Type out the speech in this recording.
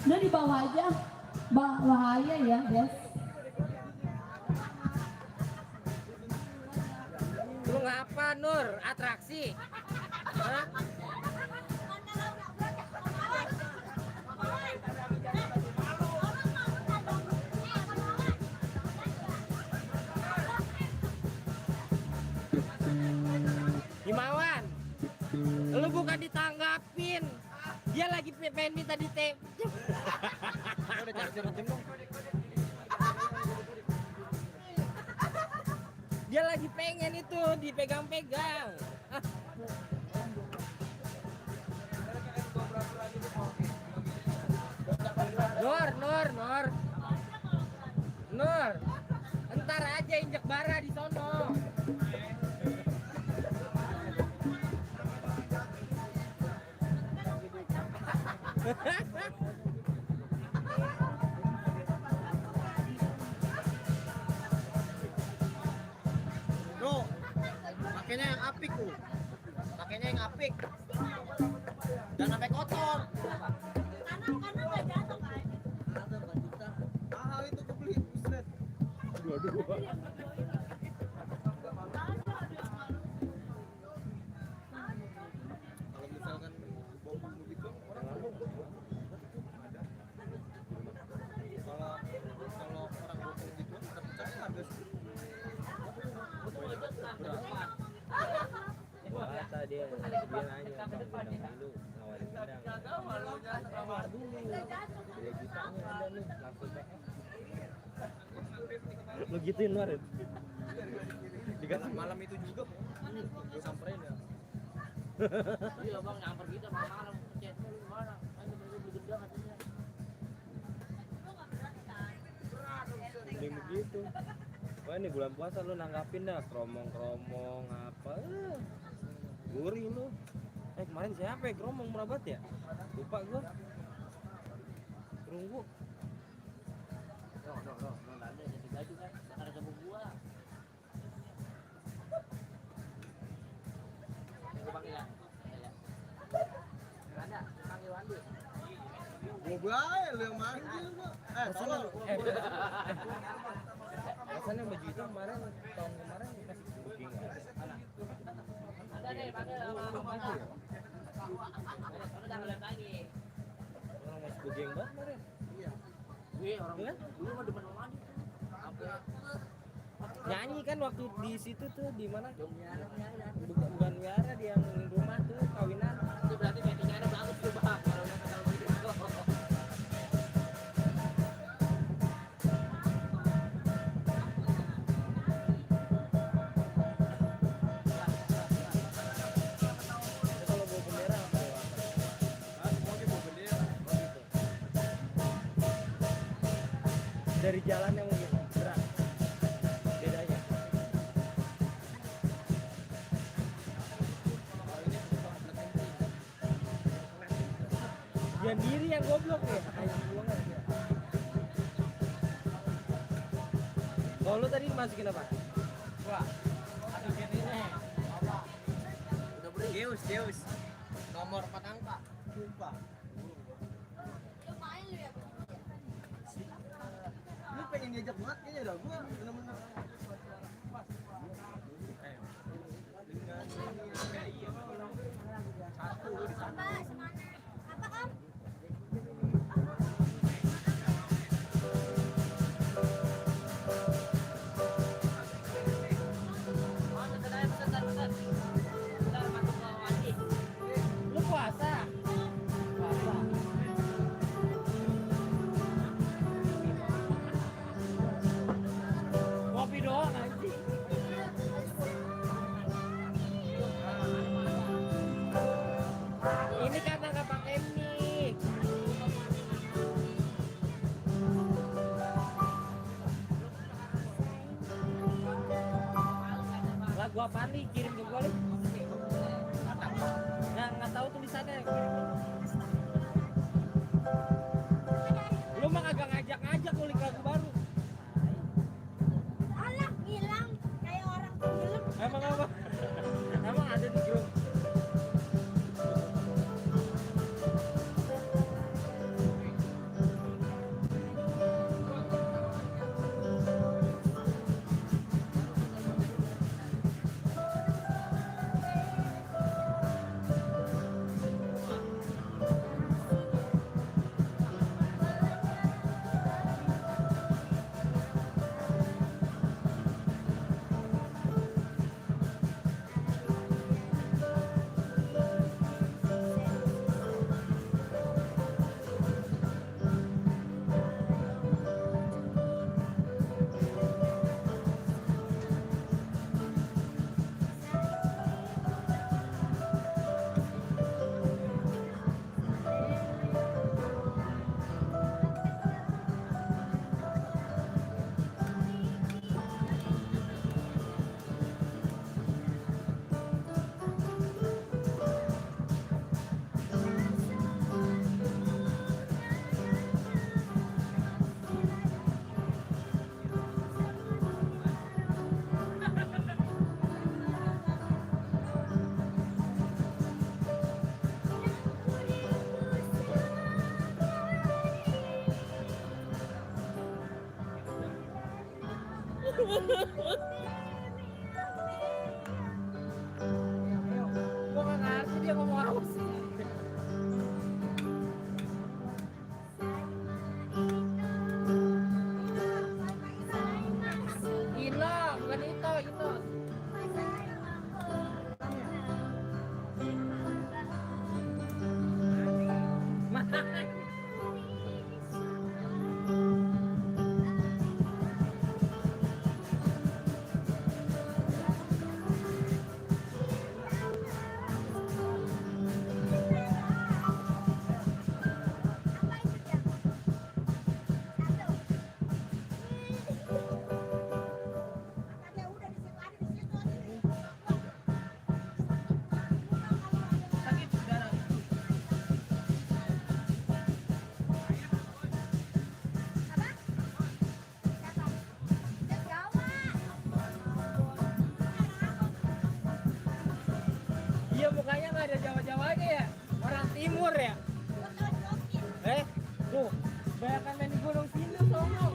Udah di bawah aja. Bahaya ya, Des. Lu ngapa Nur? Atraksi? Hah? Himawan, lu bukan ditanggapin. Dia lagi pengen minta udah cari dong. Dia lagi pengen itu dipegang-pegang. Nur. Entar aja injek bara di sono. Bro, pakainya yang apik tuh. Pakainya yang apik. Jangan sampai kotor. Karena nggak jatuh kan? Mahal itu kebeli, buset. Dua-dua. Kalau misalkan bom begitu orang ada. Kalau orang bom gitu kita percaya harga Kata dia nanya dulu ngawarin pedang. Keluar dulu. 3 jutanya ada nih langsung lu gituin kemarin. dikasih malam itu juga gue samperin ya. Iya bang, nyamper kita malam-malam chat lu gimana? Kan begitu katanya. Mending begitu. Wah ini bulan puasa lu nanggapin dah kromong-kromong apa. Gurih lu. Kemarin siapa ya kromong merabat ya? Lupa gua. Terunggu. No, ada jadi baju kan, ada sama gua. Gua panggil ya. Ada, panggil Wandi. Gue baik lu yang manggil gua. Tolong. Rasanya baju itu kemarin tahun kemarin dikasih booking. Ada deh, panggil sama Wandi. Udah lihat lagi. Orang masih booking banget kemarin. Iya. Wih, orang dulu mah depan Wandi. Apa? Nyanyi kan waktu di situ tuh di mana? Miara. Bukan Miara di yang rumah tuh kawinan. Itu berarti meetingnya ada bagus tuh bang. Kalau udah kenal begitu. Kalau bawa bendera apa ya? Semuanya bawa bendera. Gitu. Dari jalannya mungkin berat. Bedanya. Jangan diri yang goblok ya. Kalau lu tadi masukin apa? Wah. Aduh gini nih. Apa? Udah beli. Deus. Nomor 4 angka. Sumpah. Lu pengen diajak banget kayaknya dah gua bener-bener. Satu di sana. Apa Om? Bentar. Bentar masuk ke Wandi. Lu puasa? Puasa. Kopi doang anjing. Ini karena nggak pakai mic. Lah gua apaan nih? Kirim ke gua nih. Nah, nggak tahu tulisannya. Kirim ke gua. Lu mah kagak ngajak-ngajak ngulik lagu baru. Alah, hilang kayak orang tenggelam. Emang apa? Emang ada di grup. Gua nggak ngerti dia ngomong apa sih. Ino, bukan itu, Ino. Sakit darah. Iya mukanya nggak ada Jawa-Jawanya ya. Orang timur ya. Tuh, banyak main di Gunung Sindur sono.